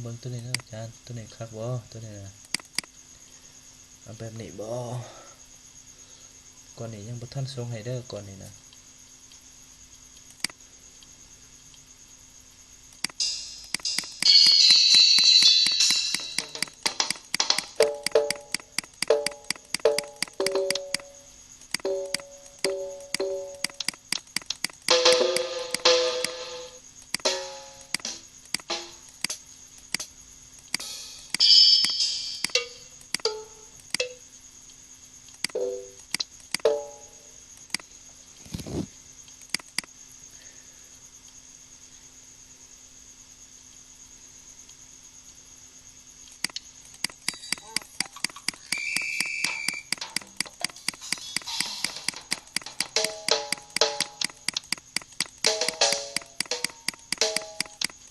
ເບິ່ງໂຕນີ້ເດີອາຈານ, ໂຕນີ້ຄັກບໍ່? ໂຕນີ້ນະ ເອົາແບບນີ້ບໍ່? ກ້ອນນີ້ຍັງບໍ່ທັນສົ່ງໃຫ້ເດີ ກ້ອນນີ້ນະ.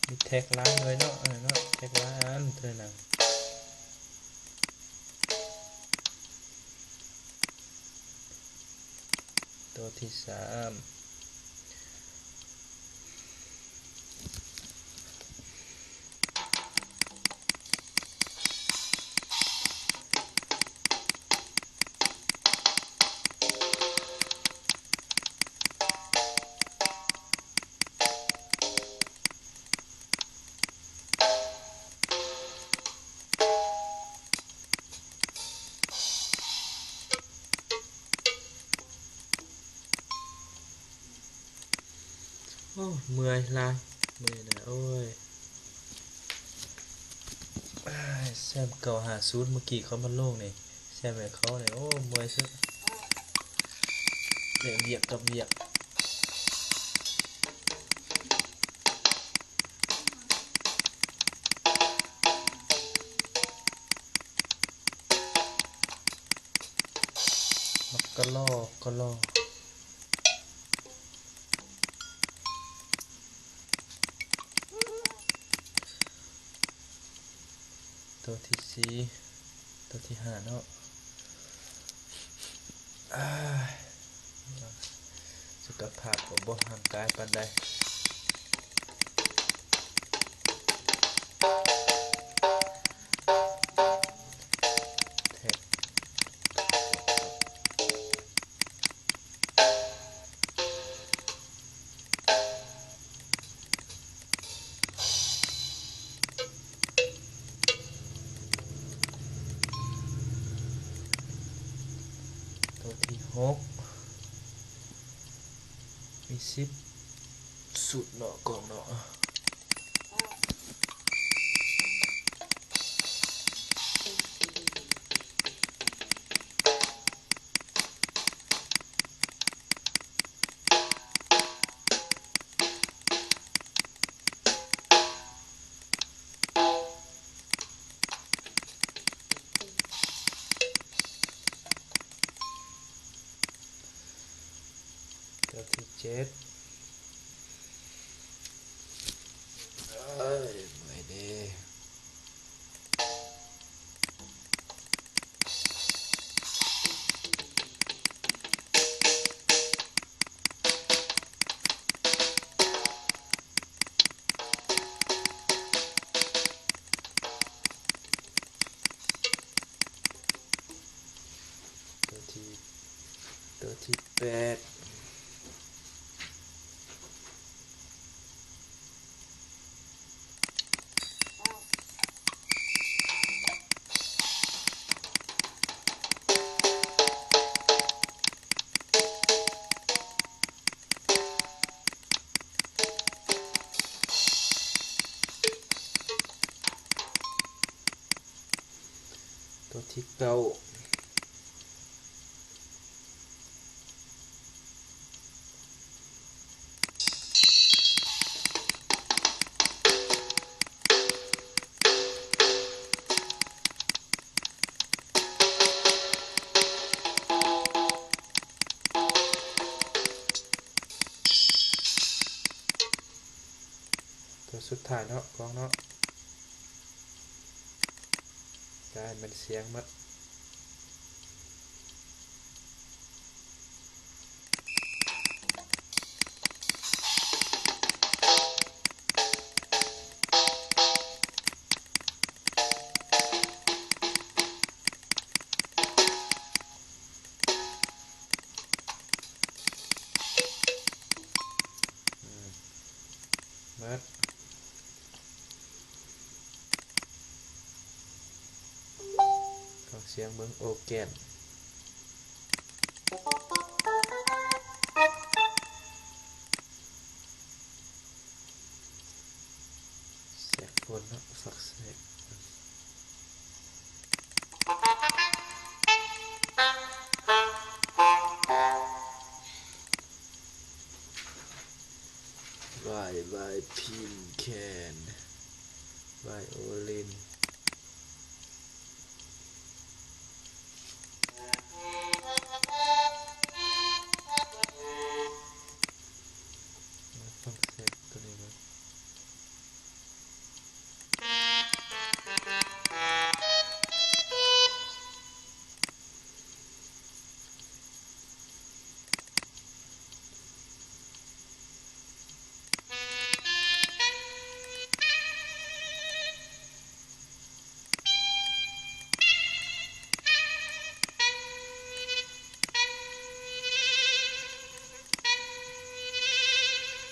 ມີແທັກຫຼາຍໜ່ວຍເນາະ ເອີເນາະ ແທັກຫຼາຍອັນເທື່ອນະ. ໂຕທີສາມ ໂອ້ ເມື່ອຍຫຼາຍ ມື້ນີ້ນະ ໂອ້ຍ ແຊມເກົ້າຫ້າສູນ ມື້ກີ້ເຂົາມາລົງນີ້ ແຊມໃຫ້ເຂົານີ້ ໂອ້ ເມື່ອຍສຸດ ແຕ່ວຽກກັບວຽກ. ມັກກະລໍກະລໍ ໂຕທີສີ່ ໂຕທີຫ້າເນາະ. ອ້າຍ ສຸຂະພາບກໍບໍ່ຮ່າງກາຍປານໃດ. ແທະ ໂຕທີຫົກ ມີສິບຊຸດເນາະ ກ້ອງເນາະ. ໂຕທີເຈັດ ເອີຍ ເມື່ອຍເດ. ໂຕທີ ໂຕທີແປດ ໂຕທີເກົ້າ ຕົວສຸດທ້າຍເນາະ ກ້ອງເນາະ ກາຍແມ່ນສຽງໝົດ. ໂຕ ງສຽງເບິ່ງ ໂອແກນ ແຊກໂຟນເນາະ ຟັງແຊກ ວາຍ ວາຍ ພິນແຄນ ວາຍໂອລິນ ມາຟັງແຊກໂຕນີ້ເບິ່ງ.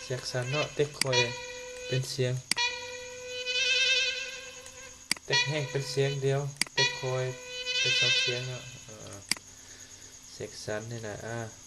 ແຊກສັ້ນເນາະ ເຕັກຄ່ອຍເປັນສຽງ ເຕັກແຮງເປັນສຽງດຽວ ເຕັກຄ່ອຍເປັນສອງສຽງເນາະ ເອີ ແຊກສັ້ນນີ້ນະ ອາ.